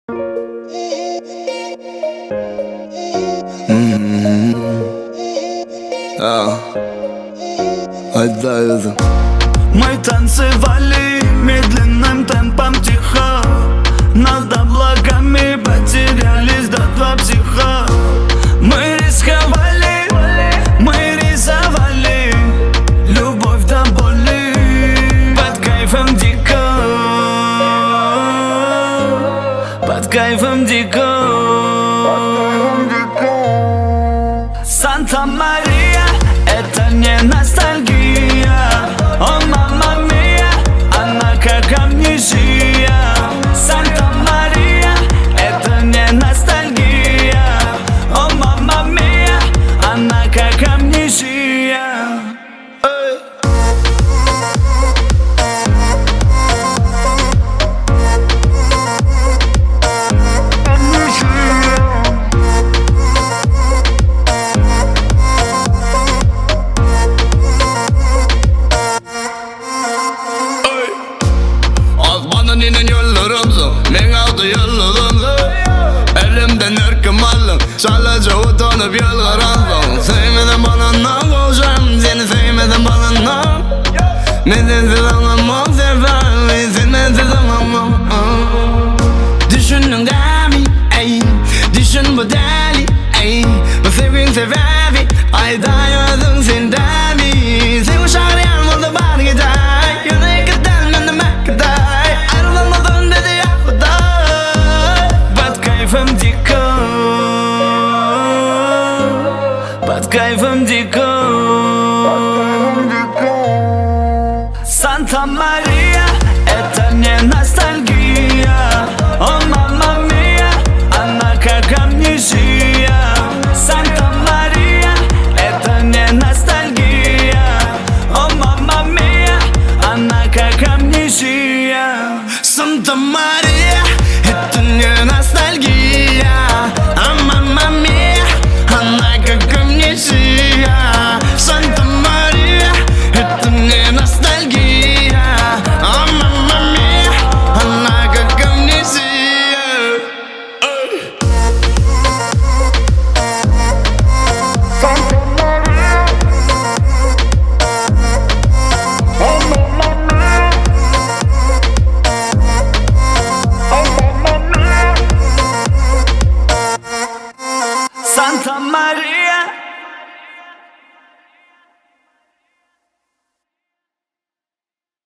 Мы танцевали медленным темпом тихо Над облаками потерялись до два психа Мы рисковали, мы рисовали Любовь до боли Под кайфом дико Под кайфом дико Санта-Мария, это не ностальгия О, мама мия, она как амнезия Санта-Мария, это не ностальгия О, мама мия, она как амнезия Эй. Asmandan inen ýyldyrymsyň, meň agty ýyldyzymsyň. Elimden erkim aldyň, çalaja utanyp ýylgyransyň. Söýmesem balandan gowşam, seni söýmesem balandan. Men sensiz aňamok sebäbi, sen mensiz aňamok. Düşündiň dämi, eý, düşün bu däli, eý, bu söýgiň sebäbi, aýdaý özüň sen dämi? Söýgi çagyrýan bolsa bar gidäý, ýöne ýeke däl menem äkidaý, aýrylamadan bizi ýa Hudaý. Под кайфом дико Под кайфом дико Санта-Мария, это не ностальгия О, мама мия, она как амнезия Санта-Мария, это не ностальгия О, мама мия, она как амнезия Santa Maria.